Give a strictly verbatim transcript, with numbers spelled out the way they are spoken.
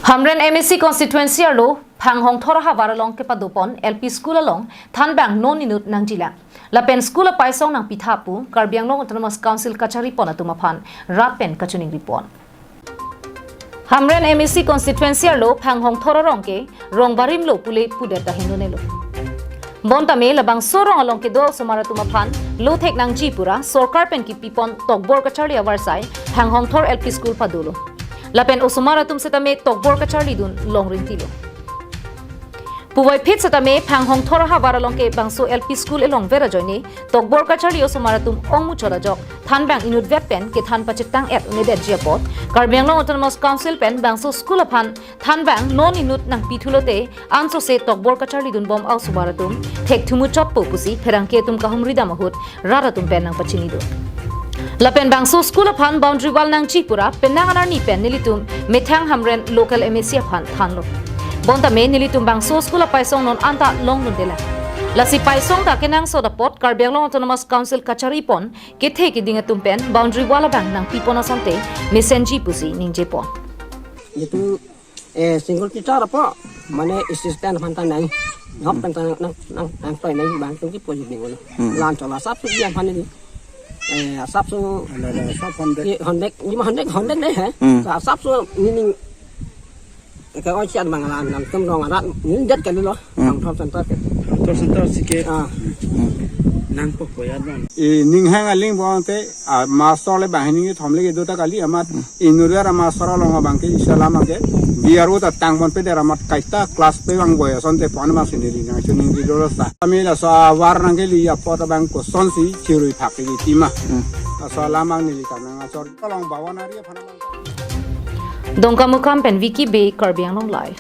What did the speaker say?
Hamren M A C constituency arlo Phanghongthor ahavar along kepadopon L P school along thanbang non inut nangjilang. Lapen school apaisong nangpitha pu Karbi Anglong Autonomous Council kacharipon atum aphan rat pen kachiningripon. Hamren M A C constituency arlo Phanghongthor arong ke rong barim lo pule pudet ahin lo nelo. Bonta me labangso arong along kedo osomar atum aphan lo thek nangji pura sorkar pen kipipon tokbor kacharli avarsai Phanghongthor L P school padolo. Lapen osomar atum setame tokbor kacharlidun long rinti lo. Puvoiphit setame Phanghongthor ahavar along ke bangso L P school elongver ajoine tokbor kacharli osomar atum ongmuchot ajok thanbang inutvet pen kethan pachethang et un'edetji apot Karbi Anglong Autonomous Council pen bangso school aphan thanbang non inut nangpithulote ansose tokbor kacharlidunbom a-osomar atum thekthu muchotpo pusi pherangke atum kahumridam ahut rat atum pen nangpachinido. Lapen bangso school aphan boundary wall nangji pura penang anarni pen nelitum methang Hamren local M A C aphan thanlo. Bonta me nelitum bangso school apaisong non anta longdunde lang. Lasi paisong ta kenangsot apot Karbi Anglong Autonomous Council kacharipon kethe keding atum pen boundary wall abang nangpipon asonte mesenji pusi ningjepon. Itu eh single teacher apa, mane assistant aphan ta nang, ngap pen ta nang nang nang toi nang bang tung ki pojit ning ulo. Hmm. Lan chola sap su dia aphan ni. Eh, sap su Ada ada sab honde. Ye honde, ni ma honde honde ne he. Hmm. Sa sap su ni ning ka oi sian bang lan nam tum rong arat ni det kali lo. Hmm. Ang thom center ke. Thom center si ke. Ah. Nangpo koyat bang. I ning hang aling bang te, ah, master le bang ning thom le ke do ta kali amat. Inut ver a-master along abang ke isi alam ke B R O ta tangpon pe der amat kaita class pe bang boy asonte pon ma sini ri nang chuning di dolo sa. Kami laso ahavar nangkeli apot abang kosonsi chirui phak di tima. Hmm. Laso alam ang neli kanang achor along bawan ari aphan abang. Dongkamukam pen Vicky Bey, Karbi Anglong Live.